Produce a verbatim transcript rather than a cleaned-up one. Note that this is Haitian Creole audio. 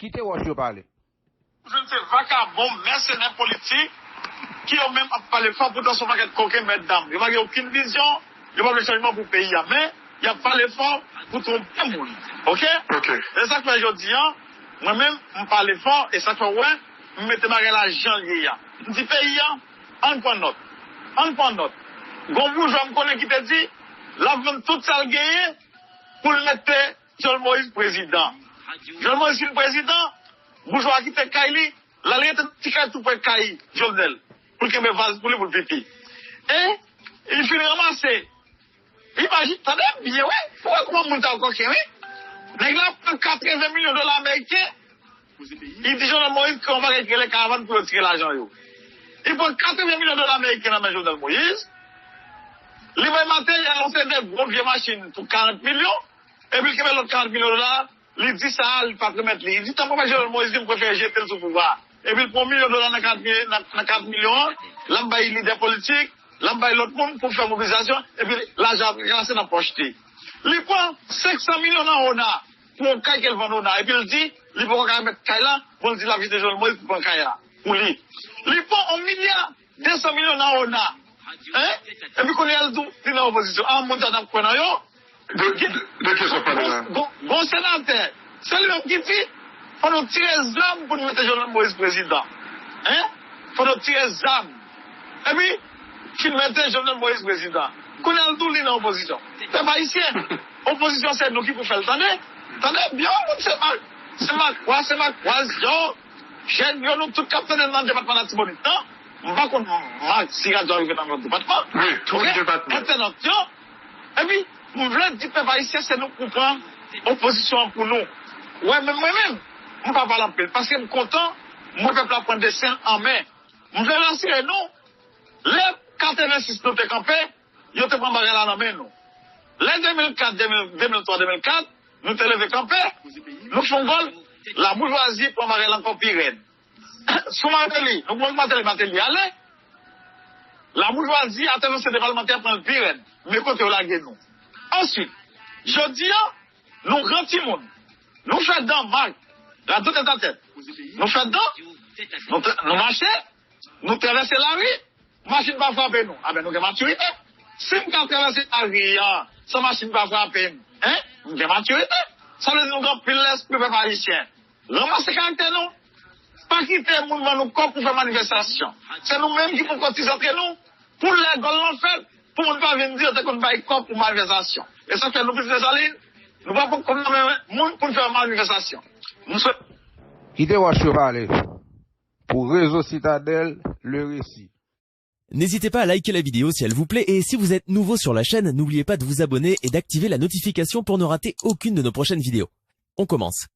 Kite wòch yo pale. Ou jwenn se vakabon, mèsenè politik, ki yo menm ap pale fò, poutan se yon pakèt koken mètdam. Yo pa gen okenn vizyon, yo pa vle chanjman pou peyi a. Men, y ap pale fò pou twonpe moun. Oke? Oke. E sa k fè jodi a, mwen menm, m pale fò, e sa k fè w wè, m mete bagay la jan l ye a. M di peyi a, ann pran nòt. Ann pran nòt. Gon boujwa m konnen ki te di, l ap vann tout sa l genyen pou l mete Jovenel Moïse prezidan. Jovenel Moïse fin prezidan, boujwa a kite kay li, l al rete nan ti kay tou pre kay Jovenel, pou l kenbe vaz pou li, pou l pipi. E li fin ranmase, imajine, tande byen, wi, pou wè kòman moun sa yo koken, wi. Nèg la pran katreven milyon dola ameriken, li di Jovenel Moïse kreye yon bagay ki rele karavàn pou yo tire lajan yo. Li pran katreven milyon dola ameriken nan men Jovenel Moïse, li bay maten, li anonse de gwo vye machin pou karant milyon, epi l kenbe lòt karant milyon dola, li di sa a, li pa t remèt li. Li di, "Tanpri, Jovenel Moïse, m prefere jete l sou pouvwa a." Epi l pran yon milyon dola nan kat milyon, nan, nan kat milyon an, l ap bay lidè politik, l ap bay lòt moun pou fè mobilizasyon, epi lajan ap ranse nan pòch li. Li pran senk san milyon nan Ona, pou yon kay ke l vann Ona, epi l di, li poko ka remèt kay la, bon, l di l ap jete Jovenel Moïse pou pran kay la, pou li. Li pran yon milya de san milyon nan Ona. Hein? Epi kounye a l di w, li nan opozisyon. A, moun sa n ap kwè nan yo? De, de, de ki sa w pale la? Gon, gon, gon senatè, se li menm ki di, fò nou tire zam pou nou mete Jovenel Moïse prezidan. Hein? Fò nou tire zam. Epi, fin mete Jovenel Moïse prezidan. Kounye a l di w li nan opozisyon. Pèp ayisyen, opozisyon se nou ki pou fè l, tande? Tande byen, moun se Mak, se Mak, wa, se Mak, wa, yo, jèn yo, nou tout k ap tande nan depatman Latibonit, non? M pa konn Mak si radyo a rive nan lòt depatman. Wi, tout depatman. Entènòt yo. Epi, m vle di pèp ayisyen, se nou k pou pran opozisyon an pou nou. Wè, menm mwen menm, m pa pale anpil, paske m kontan, m wè pèp la pran desten an men. M vle rasire nou, lè katrevensis nou te kanpe, yo te pran bagay la nan men nou. Lè de mil kat, de mil, de mil twa, de mil kat, nou te leve kanpe, nou fè yon gòl, laboujwazi pran bagay la ankò pi rèd. Sou Martelly, nou pran Martelly, Martelly ale. Laboujwazi, atè nan sete palmantè pran l pi rèd. Men kote yo lage nou. Answit, jodi a, nou gran timoun. Nou fè dan, Mak, la tout est à terre. Nou fè dan, nou, tra- nou mache, nou travèse lari, machin pa frape nou. A ben, nou gen matirite. Si m ka travèse lari a san machin pa frape m, hein? M gen matirite. Sa vle di nou gen anpil lespri, pèp ayisyen. Ranmase karaktè nou. Pa kite moun ban nou kòb pou fè manifestasyon. Se nou menm ki pou kotize antre nou. Pou lè gòl lan fèt, pou moun pa vin di yo te konn bay kòb pou manifestasyon. E sa fè nou, Pitit Desalin, nou pa poko nan men moun pou n fè manifestasyon. Nou sou Kite wòch yo pale. Pou Rezo Sitadèl, le récit. N'hésitez pas à liker la vidéo si elle vous plaît et si vous êtes nouveau sur la chaîne, n'oubliez pas de vous abonner et d'activer la notification pour ne rater aucune de nos prochaines vidéos. On commence.